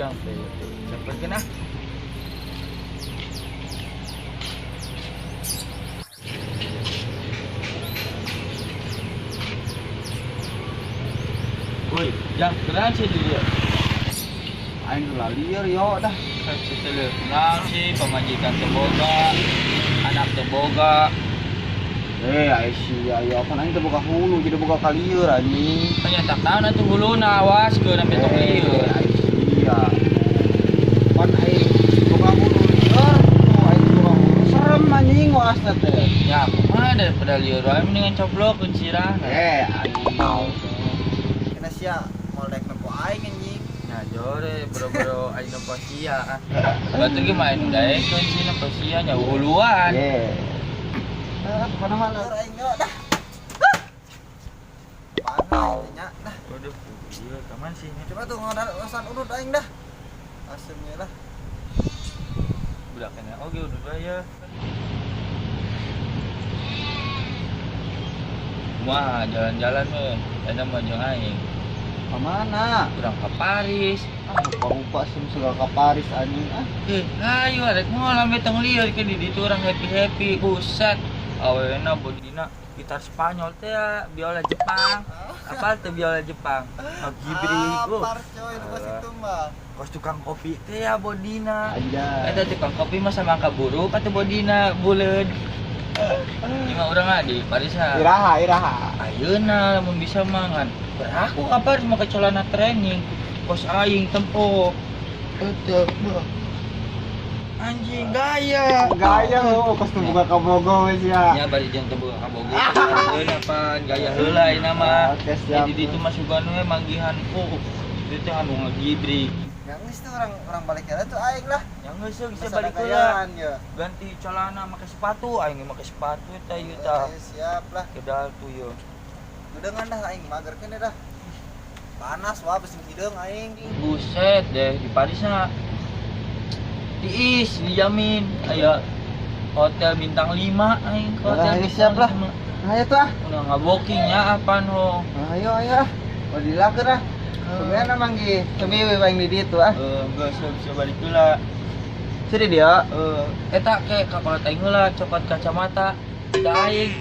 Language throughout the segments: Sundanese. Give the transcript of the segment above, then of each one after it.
Ujang teh. Sampeurkeun ah. Woi, Jang, kenal sih dia. Aing lieur yo dah. Kenal sih pamajikan teu boga, anak teu boga. Aisyah, ya kan aing teu boga hulu jadi boga kalieur anjing. Ternyata tahu atuh huluna awas ke sampe tong lieur. Aisyah. Pan aing boga hulu lieur, tuh aing boga hulu serem anjing waasna teh. Ya, kumaha daripada lieur wae mendingan coblokeun sirah. Anjing. Kena sia moal daek nempo aing anjing. Ya jore boro-boro aing nempo sia. Batu ge main daekeun sih nempo sia nya huluan. Ye. Pokoknya mah lieur aing yo dah. Panas nya dah. Waduh, iya kaman sih. Coba tuh ngodar urusan udut aing dah. Asemnya lah. Budak kene oge udut bae ya. Wah, jalan-jalan we. Ada mah jeung aing. Ka mana? Urang ka Paris. Ah, lupa-lupa sim segala ka Paris anjing ah. Ayo arek moal lambe tong lieur ke di ditu urang happy-happy. Buset. Awena bodina gitar Spanyol teh ya, biola Jepang. Apal teh biola Jepang? Ngagibri. Apar coy, lu pas itu mah. Kos tukang kopi teh ya bodina. Anjay. Eta tukang kopi mah sama kaburuk atuh bodina buleud. Ini mah urang ah di Paris ah. Iraha, iraha. Ayeuna lamun bisa mah ngan. Beraku ka Paris make celana training. Kos aing tempo. Betul. Anjing gaya. Gaya lo, kos teu buka kabogo wes ya. Nya bari jeung teu buka kabogo. Heula pan gaya heula ayeuna mah. Oke, siap. Jadi ditu mah sugan we manggihan ku. Itu teh anu ngagibrik. Yang geus tuh orang balik heula tuh aing lah. Yang geus bisa Masa balik ada heula. gayaan, ya. Ganti celana make sepatu, aing make sepatu teh ieu tah. Oke, siap lah. Kedal tuh ieu. Udah dah aing mager keneh dah. Panas wah beuseum hideung aing. Buset deh di Paris na. Tiis dijamin aya hotel bintang 5 aing ke hotel Ayo, bintang siap lah. 5. Ayo tuh ah. Udah ngaboking nya apaan ho. Ayo ayo ah. Badilakeun ah. Sebenarnya manggih temi we aing di ditu ah. Geus bisa balik heula. Sini dia. Eta ke ka kolot aing heula cokot kacamata. Da aing.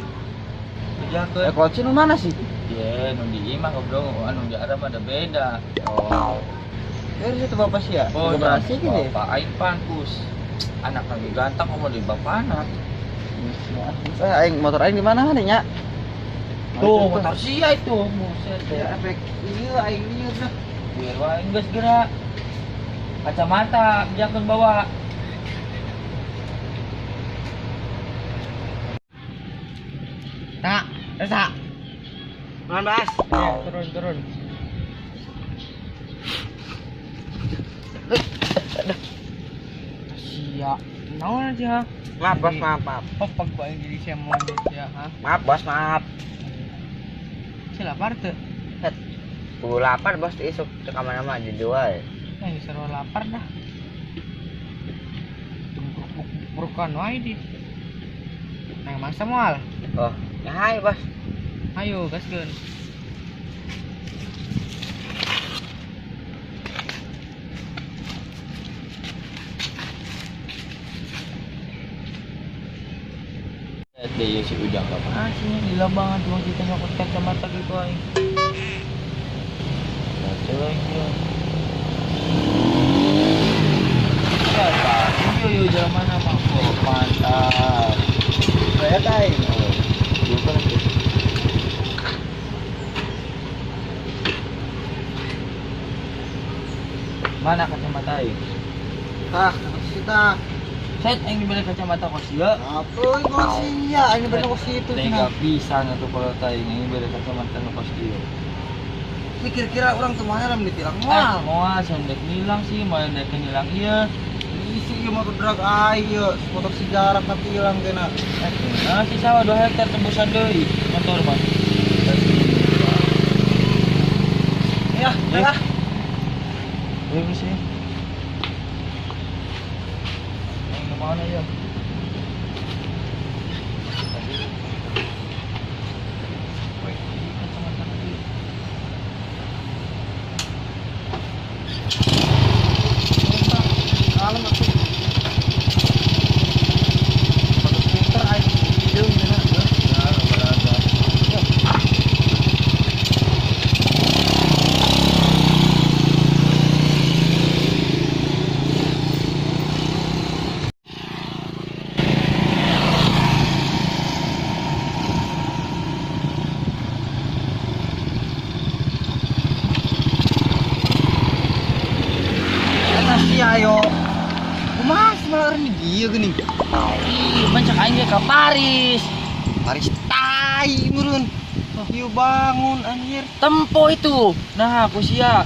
Bejakeun. Kolot nu mana sih? Ye, nu di imah goblok anu di Arab ada beda. Oh. Dari situ bapak sih ya? Oh, bapak sih gini. Bapak aing pankus. Anak lagi ganteng komo di bapak anak. Saya aing motor aing di mana nih nya? Tuh, motor sia itu. Buset deh. Ya efek ieu aing lieur dah. Biar wae geus gerak. Kacamata bejakeun bawa. Tak, tak. Mana Bas? Ya, turun, turun. Sia. Naon aja? Maaf bos, maaf, maaf. Oh, pag aing jadi sia monyet sia, ha? Maaf bos, maaf. Sia lapar teu? Ku lapar bos, isuk teu ka mana-mana di dua. Eh, seru lapar dah. Tunggu-burukan wae di. Nah, masa moal? Oh, ya hai bos. Ayo, gaskeun. Deh si Ujang kapan sih gila banget cuma kita nyokot kacamata gitu aing. Kacau aing dia. Siapa? Yo yo jalan mana mah? Oh, mantap. Saya aing. Bukan itu. Mana kacamata aing? Tah, kita. Set aing dibeli kacamata kos ieu. Apa kos sia? Aing dibeli kos itu. Tega pisan atuh kalau aing dibeli kacamata nu kos ieu. Ini kira-kira orang teu mahal ditilang moal. Moal sendek nilang sih, moal dek nilang ieu. Isi ieu motor drag aing ieu, motor si jarak katilang kena. Nah, si sawah 2 hektar tembusan deui motor mah. Ya, lah. Ieu sih. Mana ya? dieu geuning. Ih, pan cek aing ge ka Paris. Paris tai meureun. Ieu bangun anjir. Tempo itu. Nah, aku sia.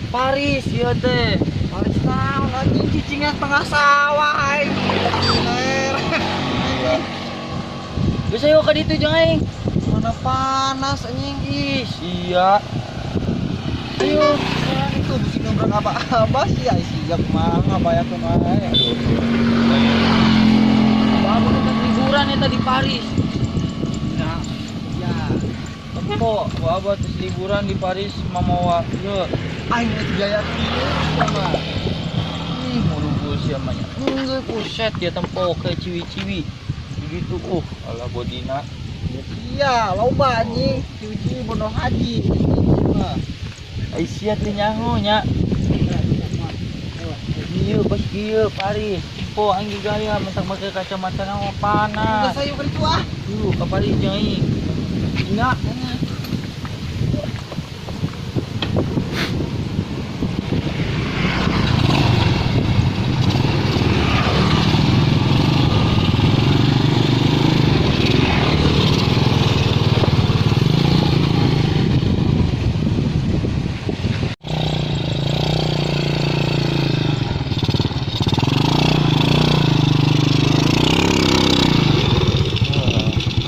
Paris ieu teh. Paris naon anjing cicingnya tengah sawah aing. Geus ayo ka ditu jeung aing. Mana panas anjing. Ih, sia. Ayo, itu bisi nabrak apa-apa sih ai sia kumaha bayakeun wae. Aduh. Baru kita liburan eta di Paris. Nah, ya. Tempo, abah terus liburan di Paris mamawa ieu. Aing geus biaya kieu sia mah. Ih, mulu sia mah nya. Enggeus buset dia tempo ke ciwi-ciwi. Begitu alah bodina. Iya, loba anjing, ciwi-ciwi bono haji. Ai sia teh nyaho nya. Ieu bos ieu Paris. Po aing ge gaya mentak make kacamata na mah panas. Geus ayo ka ditu ah. Yuh, ka Paris jeung aing. Nya.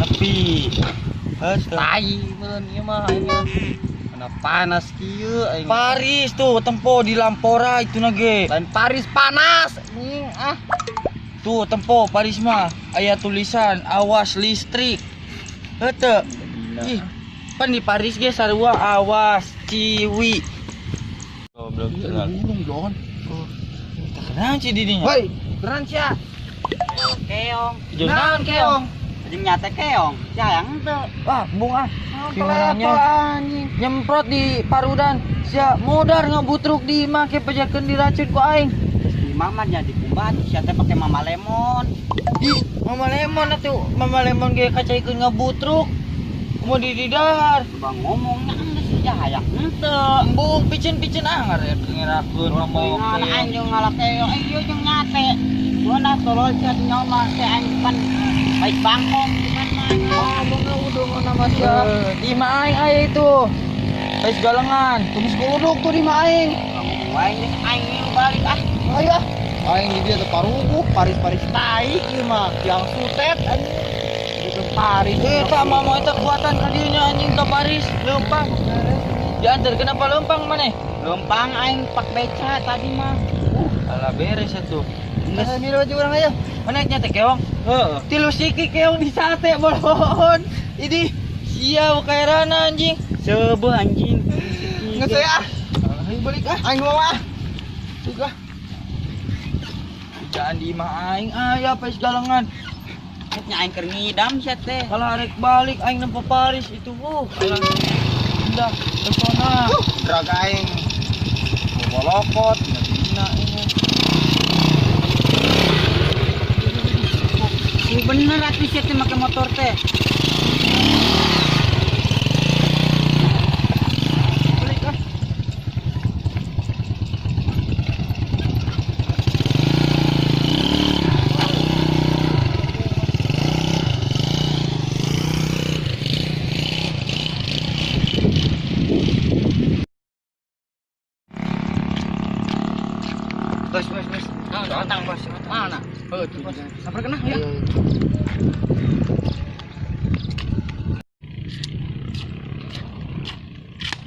Nepi. Tai meureun ieu mah aing mah. Mana panas kieu aing. Paris tuh tempo di Lampora itu nage. Lain Paris panas anjing ah. Tuh tempo Paris mah aya tulisan awas listrik. Heuteuk. Ih, pan di Paris ge sarua awas ciwi. Goblok Iya, burung Jon. Tak kenal sih didinya. Hoi, keren sia. Keong. Jeung naon keong? Jeung nyate keong. Sia hayang teu. Wah, embung ah. Si Telepon anjing. Nyemprot di parudan. Sia modar ngabutruk di imah ke pajakeun diracun ku aing. Terus di mama nya dikumbah sia teh pake mama lemon. Ih, mama lemon atuh. Mama lemon ge kacaikeun ngabutruk. Kumaha di didahar. Coba ngomongnya geus sia hayang henteu. Embung picen-picen ah ngerakeun ngomong Ngan aing jeung ngalah keong, aing ieu jeung nyate. Gua tolol sia nyawa mah teh aing pan baik bangkong cuman mah. Ngomongna udah nama sia. Di imah aing aya itu. Pais galengan. Tumis kuluduk tuh di imah aing. Aing geus aing balik ah. Ayo ah. Aing di dieu teh paruguh, Paris-Paris tai ieu mah. Yang sutet anjing. Di Paris. Tak mama eta kuatan ka dieu nya anjing ka Paris, leumpang. Diantar kenapa leumpang maneh? Leumpang aing pak beca tadi mah. Alah beres atuh. Geus milu aja urang aya. Mana nya teh keong? Heeh. Tilu siki keong di sate bolon. Ini sia kairana anjing. Seubeuh anjing. Geus aya ah. Ayo balik ah. Aing bawa ah. Suka. Jangan di imah aing aya pais galengan. Nya aing keur ngidam sia teh. Kalau arek balik aing nempo Paris itu alah. Indah pesona. Drag aing. Bolokot, Dina ini. Sing bener atuh sia teh make motor teh. Balik ah. Bos bos bos. Otang bos. Mana? Heuh, tuh. Sabar kena ya.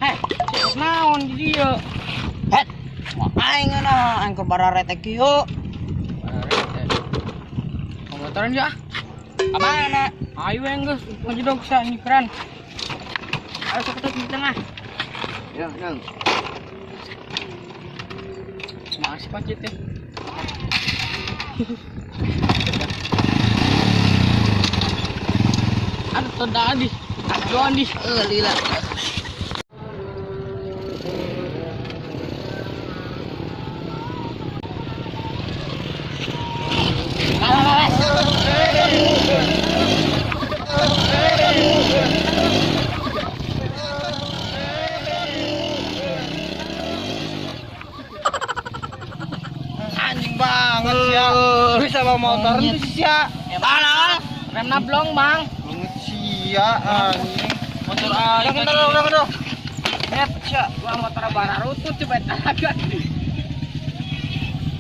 Heh, naon di dieu? Het, aing na aing keur bararete kieu. Motoran ya. Ka mana? Ayo geus ngajedog sa nyikeran. Ayo sok di tengah. Ya, nang. Masih pacet ya. Aduh, tanda adi. Aduh, adi. Lila. Anjing banget ya. Bisa Bawa motor itu sia. Tolol. Remna blong, Bang. Leungit sia anjing. Motor aing. Udah, udah, udah, udah. Net, sia. Gua motor bararutut coba talaga.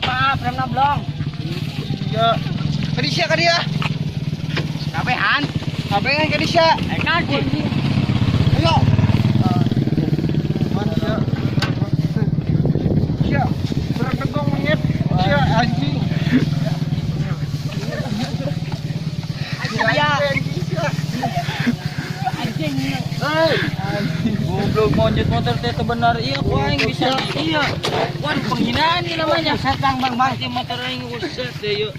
Maaf, remna blong. Sia. Kadi sia kadi ya. Kabehan. Kabehan kadi sia. Eh kan anjing. Ayo. Mana sia? Sia. Beregong monyet. Sia anjing. Sia. Anjing sia. Anjing. Hei. Goblok monyet motor teh benar iya ku aing bisa iya. Wah, penghinaan ini namanya. Buset, Bang, Bang, Bang. Pasti motor aing buset deh yuk.